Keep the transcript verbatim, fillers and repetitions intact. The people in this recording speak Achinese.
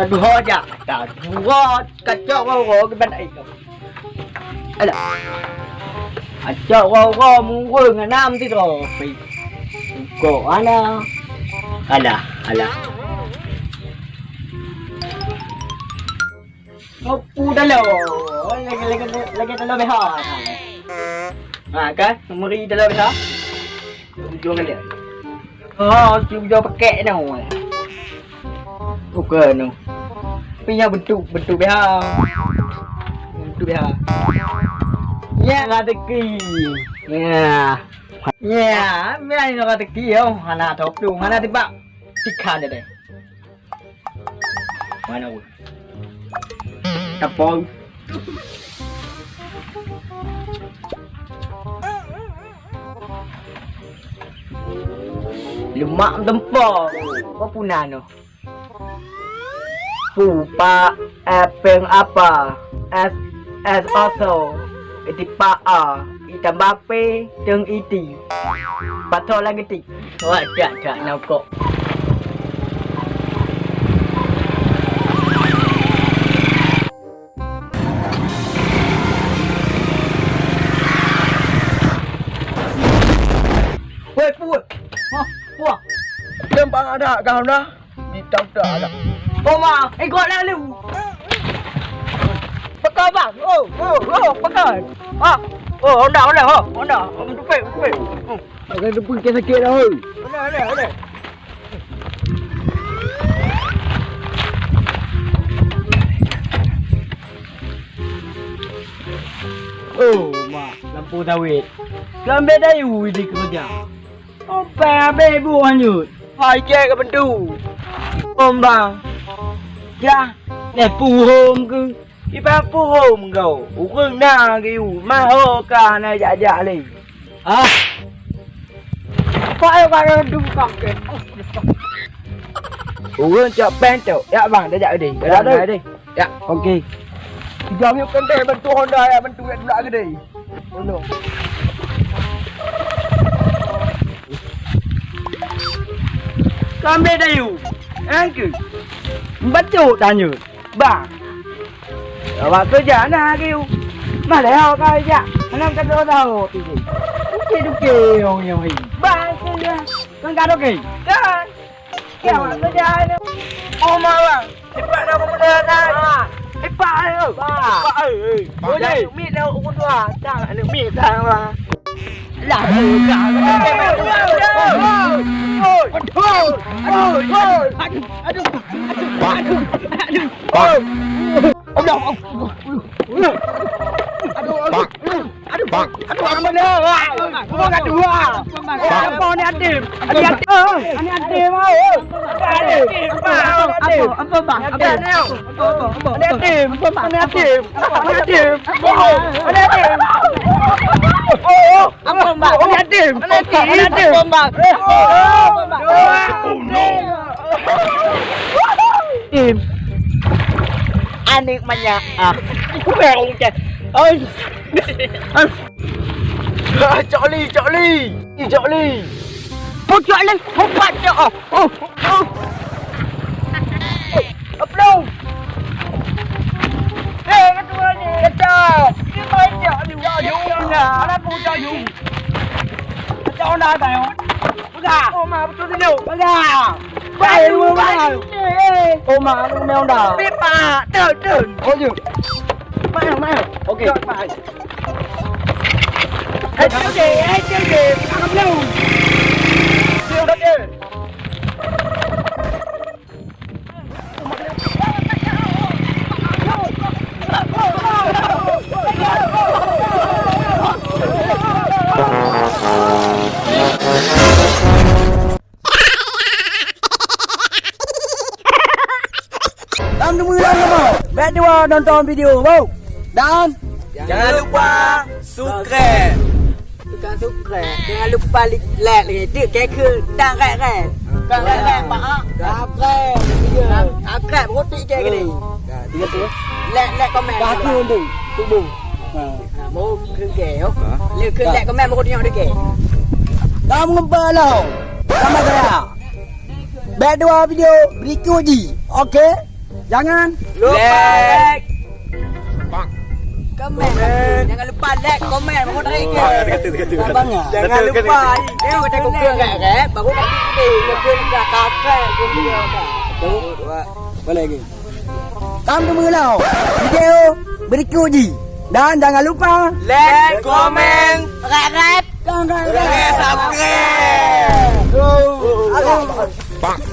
Aduh, ho jak. Aduh, ho kacok ho, ho, ke bandai. Alah. Kacok ho, ho, murung anam ti tu. Kok ana. Alah, alah. Sapu taloe. Lagèe, lagèe, lagèe taloe biasa. Ha, kan? Meuri taloe biasa. Tujuh kali. Oh, tujuh paket tu. Bukan tu. Tapi nyan bentuk, bentuk biasa. Bentuk biasa. Ya, rezeki. Ya. Ya, biasa rezeki yo. Hana top tu, hana tibak. Tiga dia deh. Mana aku? Tapong. Lemak tempo. Apa puna noh? Pupa, eh, peng apa? Es, es oso. Iti pa a. Itambah pe, teng iti. Pato lagi ti. Wah, dak, dak, nangkok. Weh, puet. Hah, puah. Dem bang ada kau dah. Di tau dah ada. Oma, ikut lalu. Pekan bang. Oh, oh, oh, pekan. Ha. Oh, Honda, Honda, ha. Honda. Tupik, tupik. Hmm. Akan tepuk sakit dah, oi. Honda, Honda, Honda. Oh, mak, lampu sawit. Keu ambek dayu di keureuja. Opai abéh bu hanyut. Hai, keu keu pintu. Om bang. Yah, neh puhom keu. Iban puhom keu. Ureueng na geuyue, maho ka na jak-jak lé. Ah. Pak, ayo, Pak, ayo, duduk, Pak. Ureueng cok péng cok. Ya, bang, dah jak deh. Dah, dah, dah. Ya, okey. Tiga minit pendek bantu Honda ya, bantu ya, duduk gede. Tolong. Kambek dayu. Angke. Bacut tanya. Bang. Awak kerja na lagi. Malah awak kerja. Mana kata tahu tu. Okey, okey, orang yang hari. Bang, kerja. Kan kata okey. Kan. Ya, awak kerja ni. Oh, malah. Cepat dah, pemuda dah. Ah. Cepat, ayo. Bah. Cepat, eh, eh. Bah. Boleh. Umi dah ukur dua. Dah, umi dah, bah. Lah, dah. Aduh, aduh, aduh, aduh, aduh, aduh. Aduh, aduh, aduh. Aduh, aduh. Aduh, bang. Aduh, bang, mana? Bang, aduh, ah. Bang. Apa ni Adim? Adim, Adim. Adim, Adim, ah. Adim, Adim. Apa, apa, bang? Apa? Adim, Adim. Apa, apa, apa? Adim, Adim. Apa, bang? Adim, Adim. Apa, bang? Adim, Adim. Apa, bang? Adim, Adim. Apa, bang? Adim. Adim. Adim. Adim. Adim. Adim. Oh, no. Im. Aneuk manyak. Ah. Kurang, okey. Ai. Ai. Ah, Cok Li, Cok Li. Ih, Cok Li. Pucuk Li, empat Cok. Oh, oh, oh. Aplong. Eh, ketua ni. Ketua. Ini main Cok Li. Cok Li. Mana pucuk Li? Cok Li, dah, dah. Peugah. Oh, ma, betul tu. Peugah. Baru, baru. Eh, eh. Oh, ma, lu main Honda. Pipa, tun, tun. Oh, ya. Main, main. Okey. Jom, main. Hai, okey, hai, okey. Akan belum. Dia udah dia. Tam teumui lam kamoe. Bèk tuwoe nonton video, wow. Dan jangan lupa subscribe. Bukan subscribe. Jangan lupa like, like lagi. Dek keke tang rek-rek. Tang rek-rek, Pak. Subscribe. Iya. Subscribe, roti keke ni. Dah, tiga tu. Like, like, komen. Dah tu tu. Tubuh. Ha. Ha, mau keke, yo. Ha? Like, like, komen, mau tengok dek. Dah mengumpat lah. Sama saya. Bèk tuwoe video berikut ji. Okey? Jangan lupa like, komen. Komen. Jangan lupa like, komen. Baru tadi ke? Oh, ada kata, ada kata. Abang ya? Jangan lupa. Betul, betul. Dia kata komen, like, eh. Baru tadi ke? Komen dah subscribe, komen dah. Satu, dua. Boleh lagi. Tam tu mengulau video berikut ji. Dan jangan lupa like, komen, subscribe. Jangan lupa subscribe. Oh, oh, oh.